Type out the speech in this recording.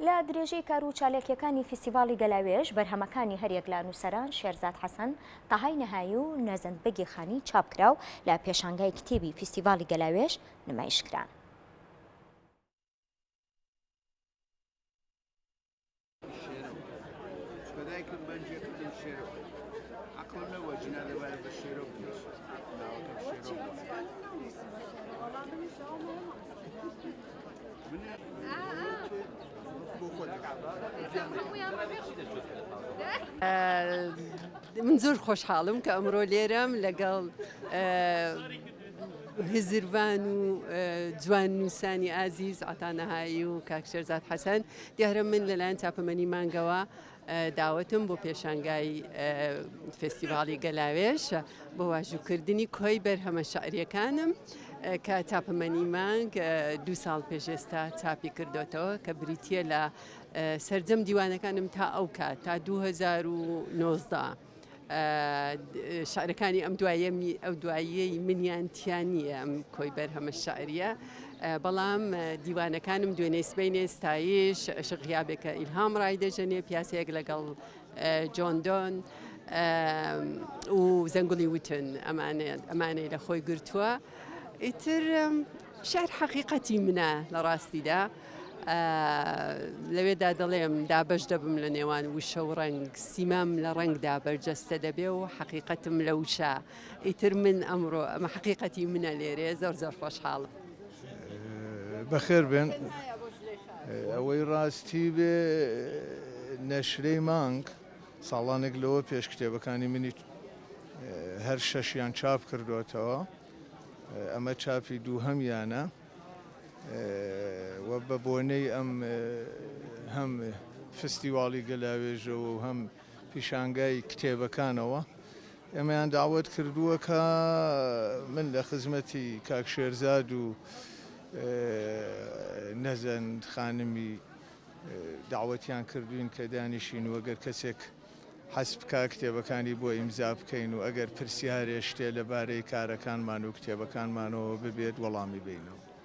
لە درێژەی کار و چالاکییەکانی فیستیڤاڵی گەلاوێژ، بەرهەمەکانی هەریەک لە نووسەران شێرزاد حەسەن، تەهای نەهایی و نەزەند بەگی خانی چاپ کرا و لە پێشانگای کتێبی فیستیڤاڵی گەلاوێژ نمایش کران. من زۆر خۆشحاڵم کە ئەمڕۆ لێرەم لەگەڵ هزرڤان و جوان نووسانی ئازیز عەتا نەهایی و کاک شێرزاد حەسەن دیارە من لەلایەن چاپەمەنی مانگەوە داوەتم بۆ پێشانگای فێستیڤاڵی گەلاوێژ بۆ واژووکردنی کۆی بەرهەمە شعریەکانم کە چاپەمەنی مانگ دوو ساڵ پێش ئێستا چاپی کردوتەوە کە بریتە لە سەرجەم دیوانەکانم تا ئەو کات تا 2019 شعرەکانی ئەم دوایەمی ئەو دواییەی منیان تیا نییە ئەم کۆی بەرهەمە شعریە بەڵام دیوانەکانم دوێنێ سبەینێ ستایش عشق غیابێکە ئیلهام ڕایدەژەنێ پیاسەیەک لەگەڵ جۆن دۆن و زەنگوڵی وتن ئەمانەی لە خۆی گرتووە ئیتر شعر حەقیقەتی منە لە ڕاستیدا لەوێدا دەڵێم دابەش دەبم لە نێوان وشە و ڕەنگ سیمام لە ڕەنگدا بەرجەستە دەبێ و حەقیقەتم لە وشە ئیتر من ئەمڕۆ ئەمە حەقیقەتی منە لێرێ زۆر زۆر خۆشحاڵم. بەخێر بێن. ئەوەی ڕاستی بێ نەشرەی مانگ ساڵانێک لەوە پێش کتێبەکانی منی هەر شەشیان چاپ کردوەتەوە ئەمە چاپی دووهەمیانە و بە بۆنەی ئەم هەم فستیواڵی گەلاوێژەوە و هەم پیشانگای کتێبەکانەوە ئێمەیان داوەت کردووە کە من لە خزمەتی کاک شێرزاد و نەزەند خانمی داوەتیان کردوین کە دانیشین و ئەگەر کەسێک حەز بکا کتێبەکانی بۆ ئیمزا بکەین و ئەگەر پرسیارێ شتێ لەبارەی کارەکانمان و کتێبەکانمانەوە ببێت وەڵامی بینەوە.